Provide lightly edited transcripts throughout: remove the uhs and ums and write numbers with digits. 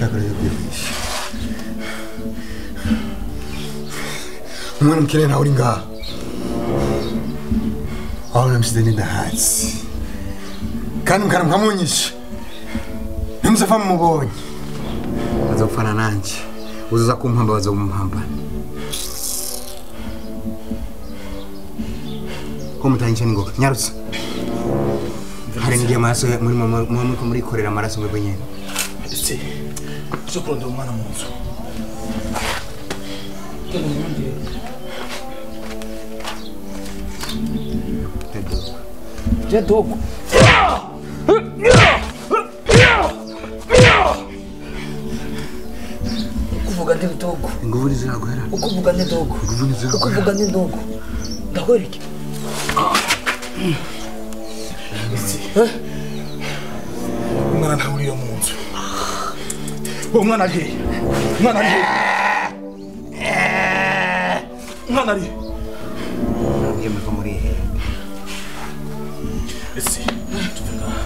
Ushaka rero kwihisha. Umwana mukene nawe uri ngaha. Aho namusize ni ndahazi. Kandi mukana mkamunyisha. Ntimuzafa mumubonye. Bazopfana nanje. Uzoza kumpamba bazomumpamba. Ko mutanyisha ningoga. Nyarutse. Hari ngiye amaraso muri mama muri korera amaraso mwebwe nyene. Ese cyo kurondera umwana mu nzu. Je dogo. Ukuvuga ndi dogo. Inguvu niziraguhera. Ukuvuga ndi dogo. Inguvu niziraguhera. Ukuvuga ndi dogo. Ndakwereke. Umwana ntawuriyo mu nzu. Umwana ari hehe? Umwana ari hehe? Umwana ari hehe? Nabwiye ko muri hehe. Ese tuve ngaha.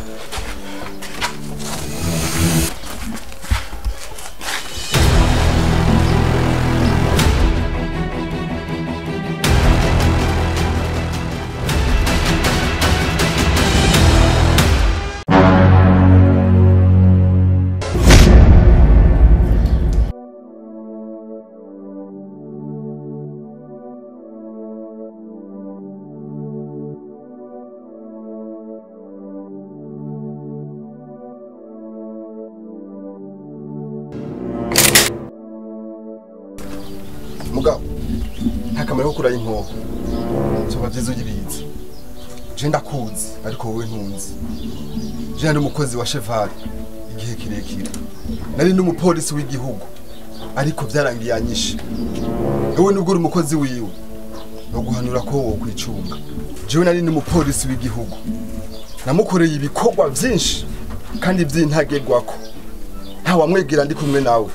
Mugabo nta kamaro ko kuraye inkoho soba byiza ugibizi. Je ndakuzi ariko wowe ntunzi. Je ndi umukozi wa Cheval igihe kirekire. Nari n'umupolisi w'igihugu ariko byarangiye anyishe. Wowe nubwo uri umukozi wiwe no guhanura ko wowe kwicunga. Jewe nari n'umupolisi w'igihugu. Namukoreye ibikorwa byinshi kandi by'intagerwako. Nta wamwegera ndi kumwe nawe.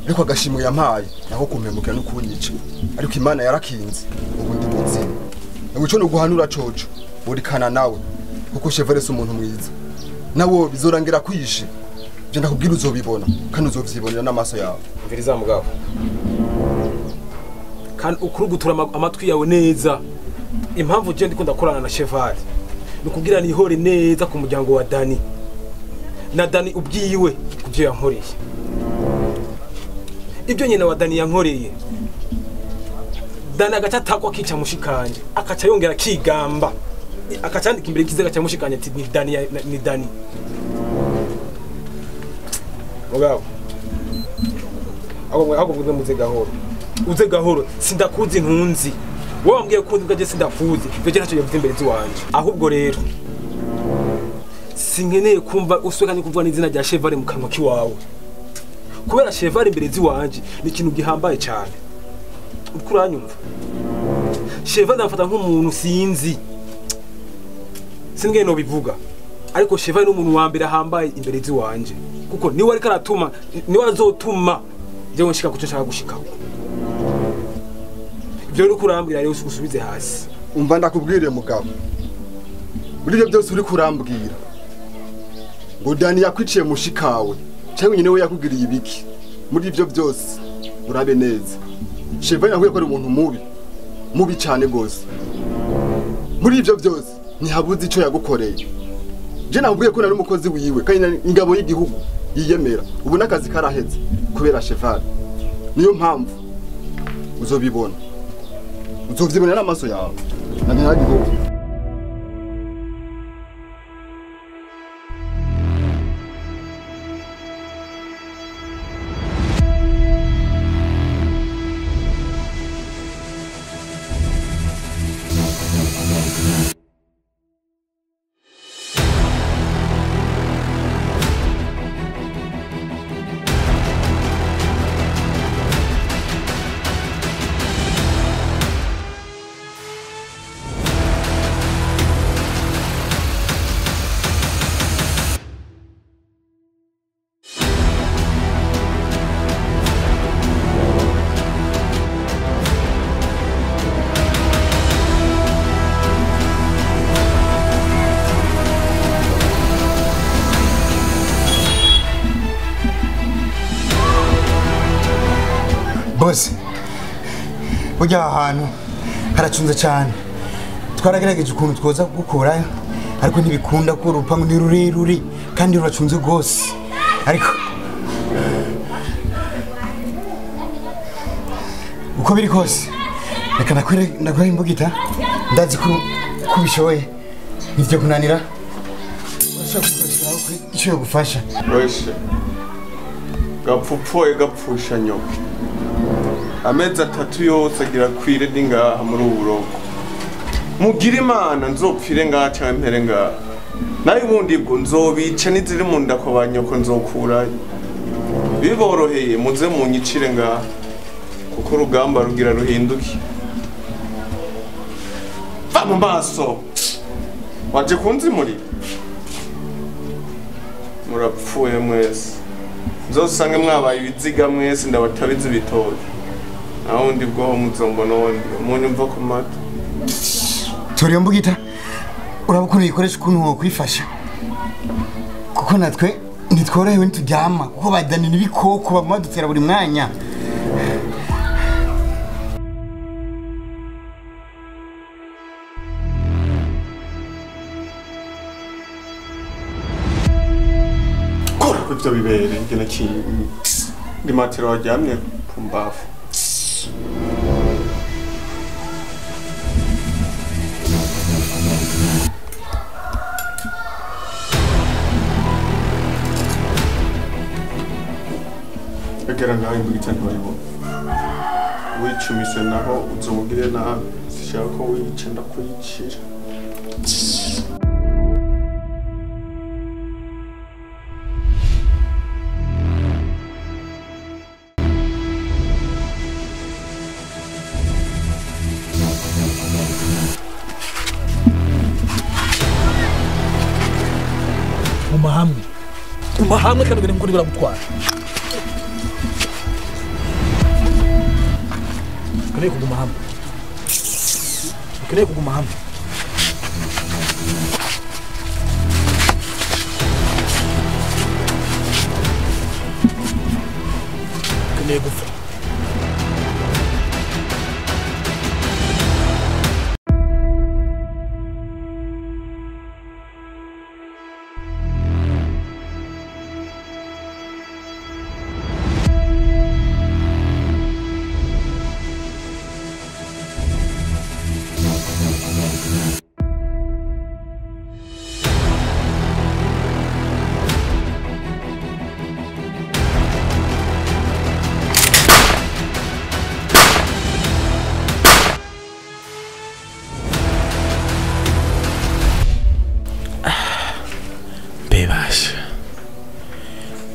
Ariko agashimwe yampaye naho kumpemukira no kunyica. Ariko Imana yarakinze ubu ndi muzima. Ngo no guhanura coco urikana nawe kuko Cheval si umuntu mwiza. Nawo bizorangira kwishe. Je ndakubwira uzobibona kandi uzovyibonera n'amaso yawe. Mviriza mugabo. Kandi ukurugutura amatwi yawe neza. Impamvu je ndiko ndakorana na Cheval nukubwira nihore neza ku muryango wa Dani. Na Dani ubwiwe kuvyo yankoreye. Ibyo nyina wa Dani yankoreye. Dani agaca atakwa akica mushikanje, akaca yongera kigamba. Akaca andika imbere y'ikiziga cya mushikanje ati ni Dani ni Dani. Mugabo. Aho mvuze muze gahoro. Uze gahoro sindakuzi ntunzi. Wowe wambwiye ko undi bwaje sindakuzi. Ibyo ntacyo yavuze imbere ziwanje. Ahubwo rero sinkeneye kumva uswekanye kuvuga n'izina rya Cheval mu kanwa kiwawe. Kubera Cheval imbere ziwanje ni ikintu gihambaye cyane. Uriko uranyumva? Cheval ndamfata nk'umuntu sinzi. Singe no bivuga. Ariko Cheval ni umuntu wa mbere ahambaye imbere ziwanje. Kuko niwe ariko aratuma, niwe azotuma jewe nshika kuco nshaka gushikako. Ibyo uri kurambwira rero usubize hasi. Umva ndakubwire mugabo. Muri ibyo byose uri kurambwira. Ngo Dani yakwiciye mushikawe. Cyangwa nyine we yakugiriye ibiki. Muri ibyo byose urabe neza. Cheval yahuye ko ari umuntu mubi. Mubi cyane gose. Muri ibyo byose ntihabuze ico yagukoreye. Je nakubwiye ko nari umukozi wiwe kandi ingabo y'igihugu yiyemera. Ubu nakazi karaheze kubera Cheval. Niyo mpamvu uzobibona. Uzovyibonera n'amaso yawe. Nanjye naragihugu. Boss, burya aha hantu haracunze cyane. Twaragerageje ukuntu twoza gukurayo ariko ntibikunda ko urupangu ni rurerure kandi ruracunze rwose. Ariko uko biri kose reka nakwere imbugita, ndazi ko kubishoboye nivyo kunanira. Urashobora kuzashiraho icyo yogufasha. Weshe gapfupfoye gapfusha nyoko. Amezi 3 yose agira kwire ndi ngaha muri ubu buroko. Mugire Imana nzopfire ngaha canke mpere ngaha. Nayo ubundi bwo nzobica n'iziri mu nda kwa ba nyoko nzokurayo. Biboroheye muze munyicire ngaha kuko urugamba rugira ruhinduke. Va mu maso! Waje kunzimurira? Murapfuye mwese. Nzosange mwabaye ibiziga mwese ndabatabizi ibitoki. Naho undi bwoho muzombona wundi munyumva ku mata. Turiyo mbugita uraba ukuntu uyikoresha ukuntu wokwifasha, kuko natwe ntitworohewe ntituryama kuko badanira ibikoko baguma badutera buri mwanya. Kora ko ivyo bibere ngena kintu ndi matera waryamye pumbafu. Egera ngaho imbugita ntibayibona. Wicumise naho uzomugire nabi, sishaka ko wica ndakwicira. Guma hamwe kandi ugende nkuko baragutwara. Ukeneye kuguma hamwe. Ukeneye kuguma hamwe. Ukeneye gupfa.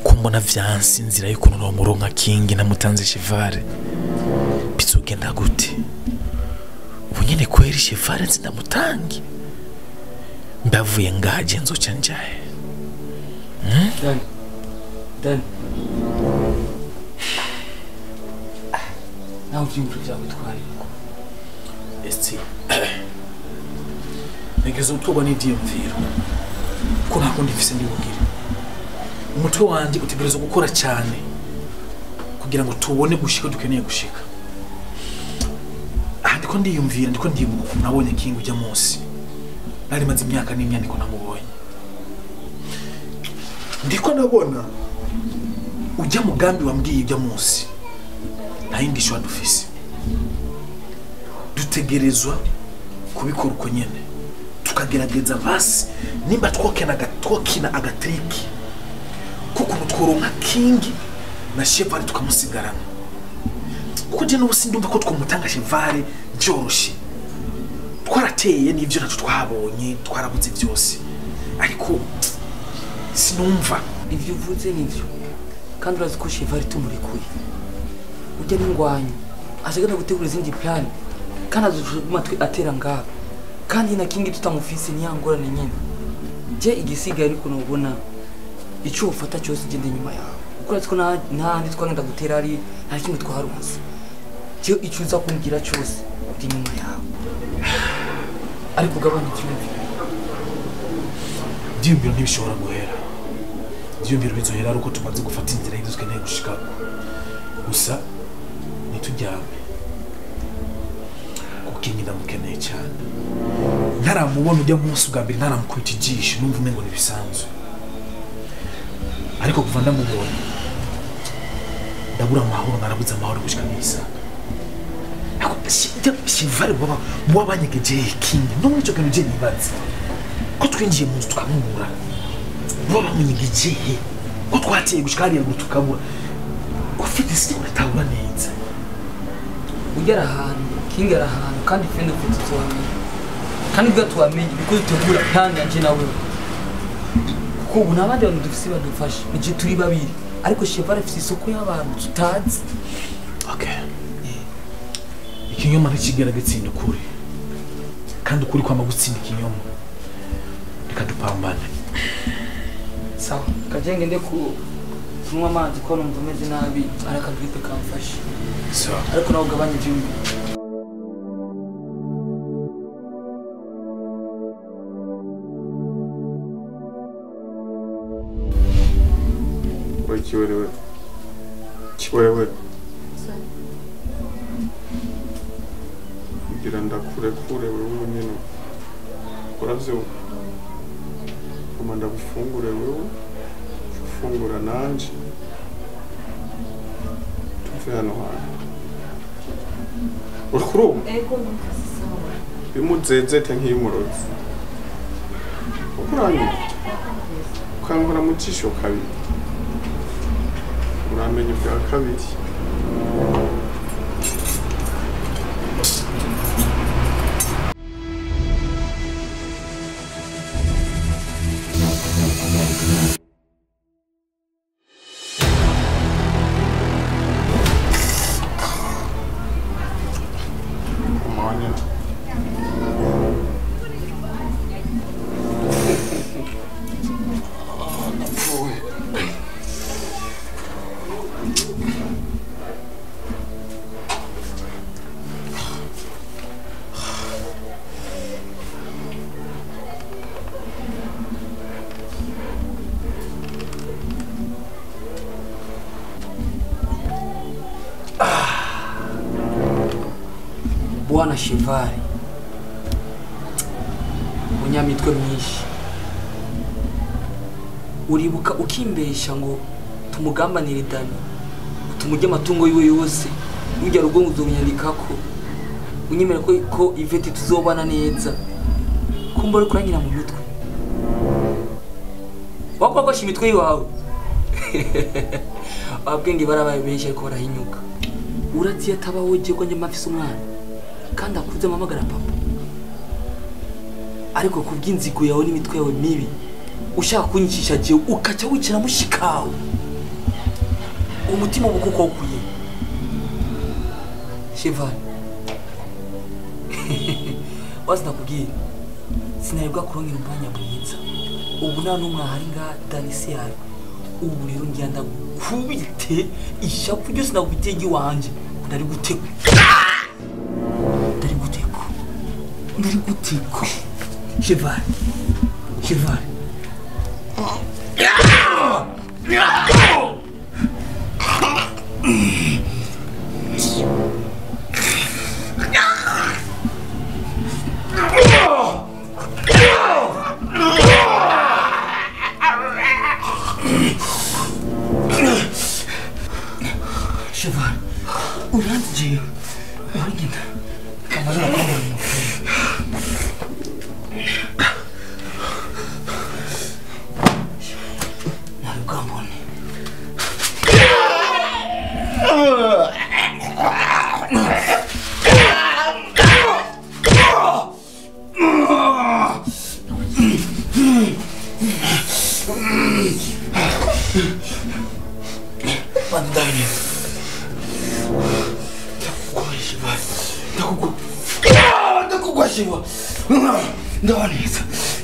Kumbona vyansi inzira y'ukuntu nomuronka King namutanze Chevale bizogenda gute? Ubu nyene kweri Chevale nzindamutange ndavuye ngaje nzoca njaye. Dan nawe uvyumva vyagutwaye ese nigeze utwogwa n'ivyiyumviro ko nta kundi mfise ndibugire. Umutwe wanje utegerezwa gukora cyane kugira ngo tubone gushika dukeneye gushika. Aha ndiko ndiyumvira, ndiko ndibuka ukuntu nabonye King ujya munsi. Nari maze imyaka n'imyandiko namubonye. Ndiko ndabona ujya mugambi wambwiye ujya munsi. Nta yindi shwa dufise. Dutegerezwa kubikora uko nyene. Tukagerageza basi nimba twokina agatriki kuko mutworonka King na Chevale tukamusigarana. Kuko je n'ubu sindumva ko twomutanga Chevale byoroshe. Twarateye n'ivyo nacu twabonye, twarabuze byose. Ariko sinumva ivyo uvuze nivyo. Kandi urazi ko Chevale tumurekuye. Ujya n'ingwanyo ashaka gutegura izindi plan kandi azoguma atera ngaha. Kandi na King tutamufise ni yangorane nyene. Je igisigaye ariko nubona ico ufata cyose gende nyuma yawe. Kuko urazi ko nta ndi twagenda gutera ari nta kimwe twaharonse. Je ico uza kumbwira cyose ndi nyuma yawe. Ariko ugabanya icyumviro. Ivyiyumviro ntibishobora guhera. Ivyiyumviro bizohera ari uko tumaze gufata inzira y'ivyo dukeneye gushikako. Gusa ni ntituryame kuko Kingi ndamukeneye cyane. Ntaramubona ujya munsi bwa mbere ntaramukubita ijisho numva umengo ntibisanzwe, ariko kuva ndamubonye ndabura amahoro, narabuze amahoro gushika n'isaha. Chevale wabanyegeje Kingi no muri ico kintu je nibaza ko twinjiye mu nzu tukamubura, wabamunyegeje ko twateye gushika hariya ngo tukabura. Ufite isi uratabura neza ugera ahantu Kingi ari ahantu kandi fende ufite tuwamenye kandi ubwo tuwamenye biko dutegura plan yanje nawe, kuko ubu n'abandi bantu dufise badufasha nije turi babiri, ariko Chevale afise isoko y'abantu tutazi. Okay, ikinyoma ntikigera gitsinda ukuri, kandi ukuri kwama gutsinda ikinyoma. Reka dupambane. Sawa, kajenge nde ku kunywa amazi ko numva meze nabi, arakagripe kamfashe. Sawa, ariko nawe ugabanye ivyumbi. Oye, kiwerewe kiwerewe kugira ndakurekure wewe nyene uravyumva, ngoma ndagufungure wewe ufungura nanje tuve hano hantu. Uriko urumva? Ego numvise sawa. Bimuzezete nk'imurozi uko uranyumva ukankora mu jisho kabiri uramenya ubwa kabiri. Bwana Chevale munyamitwe myinshi, uribuka ukimbesha ngo tumugambanire Dani tumujye amatungo yiwe yose, ujya rugo uzobinyandikako unyemera ko Ivete tuzobana neza, kumba uri kurangira mu mitwe wakwakosha imitwe yiwawe. Ababwenge barabaye benshi ariko barahinyuka. Urazi ataba woje ko njye mafise umwana kandi akuze amamagara papa, ariko kubw'inzigo yawe n'imitwe yawe mibi ushaka kunyicisha jewe ukaca wicara mushikawe umutima ubukuko ukuye. Chevale wazi nakubwiye sinaribwa kurongera umwanya mwiza, ubu nta n'umwe ahari ngaha Dani yawe. Ubu rero ngira ndagukubite ishapu ryose ndagukubitiye iwanje, ndariguteka ndariguteka. Chevale Chevale Chevale uranzi jewe urangenda kamazana kwambara.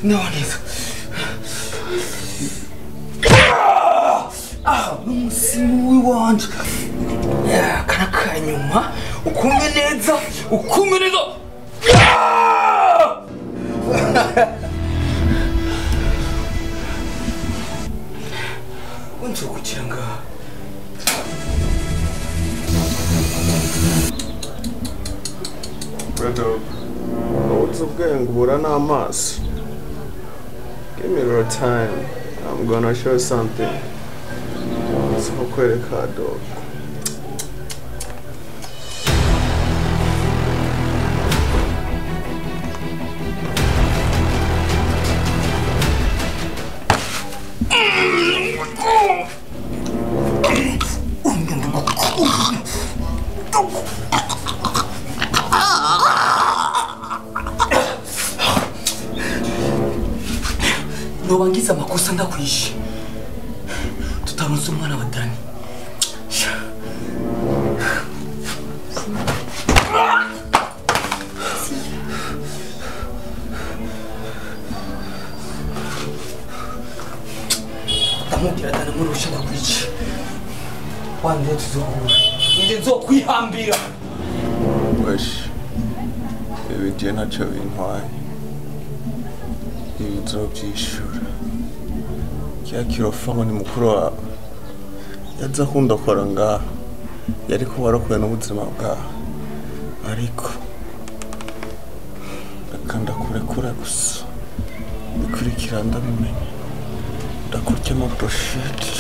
Ndawaneza n'umusimu w'iwanje kana kanyuma ukumve neza ukumve neza. Nzokukira ngaha. Dogo, ubuze ubwenge ubura n'amaso. Give me your time. I'm gonna show you something. Nzokwereka dogo. Nobangiza amakosa ndakwishe tutaronse umwana wa Dani. Ndamubwira Dani muri rusha ndakwice wande tuzohura nje nzokwihambira. Wesh, ibi je ntacyo bintwaye. Ibi nzobyishura. Kya kirofa ngo ni mukuru wawe yaza kundokora ngaha yari kuba arokoye n'ubuzima bwawe, ariko reka ndakurekura gusa bikurikira ndabimenya ndakurya amabroshete.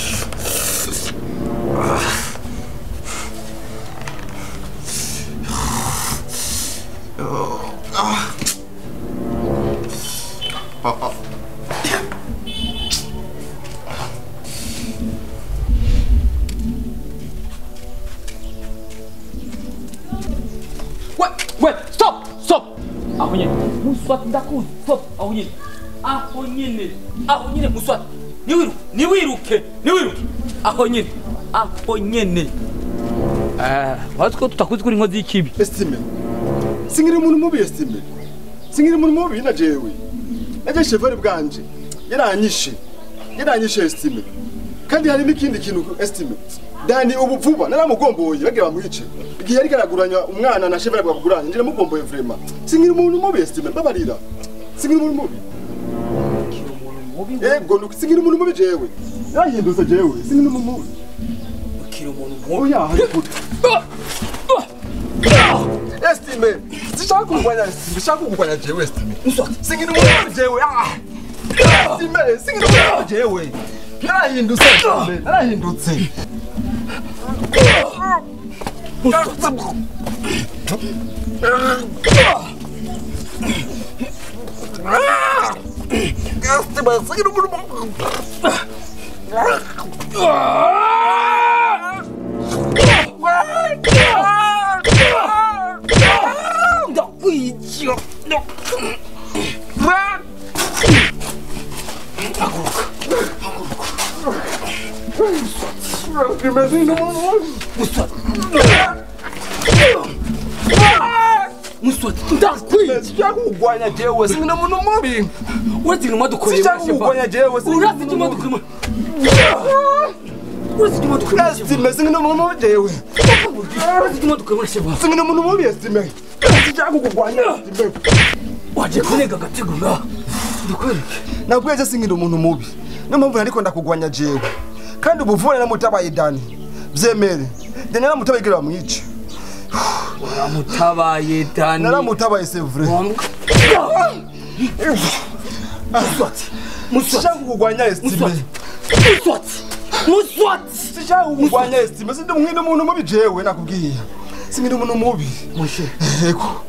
Wait, stop, stop. Aho nyene, Muswati ndakuzi, stop, aho nyene. Aho nyene, aho nyene Muswati. Niwiruke, niwiruke, niwiruke. Aho nyene, aho nyene. Wazi ko tutakuzi kuri inkozi y'ikibi. Estime. Singira umuntu mubi Estime. Singira umuntu mubi na jewe. Naje chevali bwanje. Yaranyishe. Yaranyishe Estime. Kandi hari n'ikindi kintu Estime. Dani ubu vuba naramugomboye bagira bamwice. Igihe yari karaguranya umwana na chevali bwaguranye ngira mugomboye vraiment. Singira umuntu mubi Estime babarira. Singira umuntu mubi. Ego singira umuntu mubi jewe. Yarahindutse jewe. Singira umuntu mubi. Ukira umuntu mubi. Oya hari kuta. Estime, sinshaka kugwanya Estime, sinshaka kugwanya jewe Estime. Singira umuntu mubi jewe. Estime, singira umuntu mubi jewe. Narahindutse Estime, narahindutse. Muswati ndakwiye kugwanya jewe singira umuntu mubi. Uretse inuma dukoreye sinshaka kugwanya jewe uretse inuma dukoreye uretse inuma dukoreye Estime singira umuntu mubi jewe uretse inuma dukoreye singira umuntu mubi Estime sinshaka kugwanya Estime waje kunega agatego nga ndukwereke nakwiye singira umuntu mubi niyo mpamvu nariko ndakugwanya jewe kandi ubuvure namutabaye Dani byemere Dani naramutabaye kugira bamwice. Uramutabaye Dani. Naramutabaye c'est vrai. Muswati. Muswati. Sinshaka kugwanya Estime. Muswati. Muswati. Sinshaka kugwanya Estime. Sindi umuntu mubi jewe nakubwiye. Singira umuntu mubi. Mushe. Yego.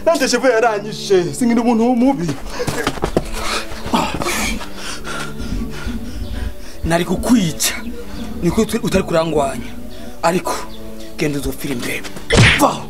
Nanje chef yaranyishe. Singira umuntu mubi. Nari kukwica. Niko utari kurangwanya. Ariko genda uzopfira imbere. Vaho.